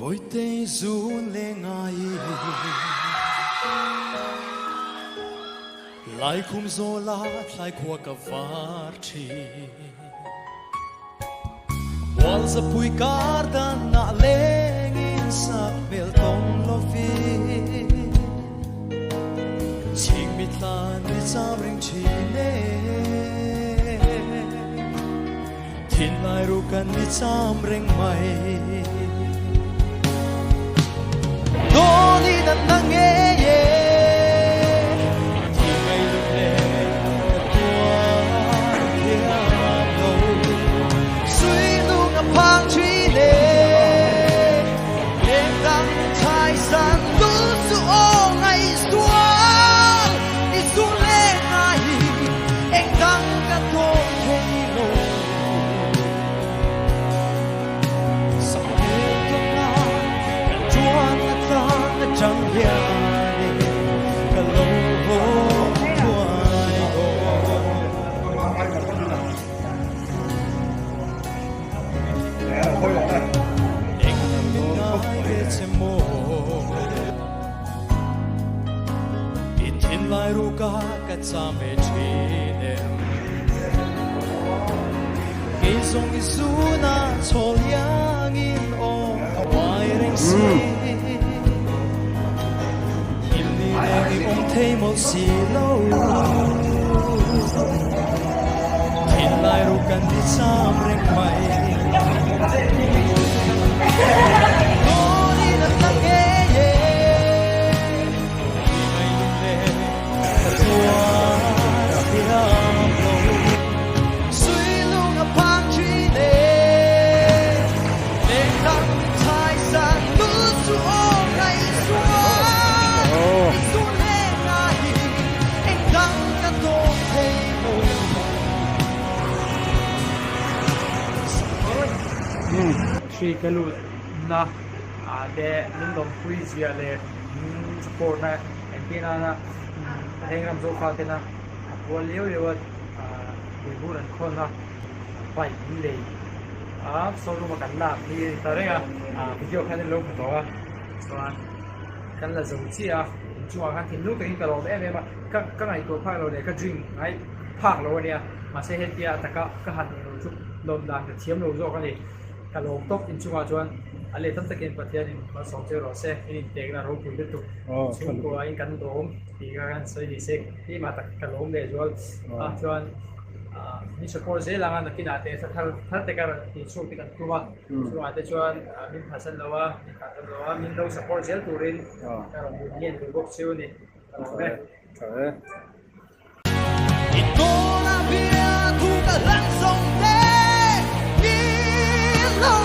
Bawihte zun le ngai Laikhum zawla thlai khua ka var thin Mual zapui kar dan ah lengin sak hmel tawng lovin Chhing mitla nui cham reng thin e Thinlai ru kan ni cham reng mai Dawni nat na ngei e Thi ngai lung len ka tuar thiam lo Sui lung a phang thin e Leng dang thai san lu su aw ngai sual I su le ngai eng dang ka tawh thei lo Sakhmel tawng a ka tuan a tlang atang hianin ka lo haw thuai dawn. Eng min ngai ve che maw? I thinlai ruka ka cham ve thin em? Kei zawng i zuna chhawl iangin aw ka uai reng si. Himni leng i awm thei mawlh si lo. Thinlai ru kan ni cham reng mai. Dawnin a tla ngei e, i ngaih leh ka tuar thiam lo. Suilung a phang thin e, lengdang thai san lu chu aw ngaihsual. I su leng a hi engdang ka tawk thei lo. Hri ka lut na ah te min lawmpui zia leh min support na engtin nana heng ram zawk kha tena a pual liau liau a buibur an khawn a bike min lei a showroom a kan lak hi a ni ta reng a video khan in lo hmu tawh a chuan kan la zo chiah a inchungah khan thinlung takin ka lawm em em a ka ka ngaihtuah phak lo leh ka dream ngai phak lo a nia mahse hetia a taka ka han eng lo chu lawm dan ka thiam lo zawk a ni ka lawm tawp inchungah chuan a leh tam takin Pathianin malsawm che rawh se in inpekna ropui lutuk chhungkua in kan lawm tih kha kan sawi ni se keimah tak ka lawm leh zual a chuan min support zel ang a nakinah te thar thar te ka rawn tih chhuak te kan tum a chungah te chuan min phatsan lo a min phatsan lo a min lo support zel turin ka rawn duh ngen duh bawk cheu a ni ka lawm e. I tawn a bia thu ka hlan zawng te ni lo.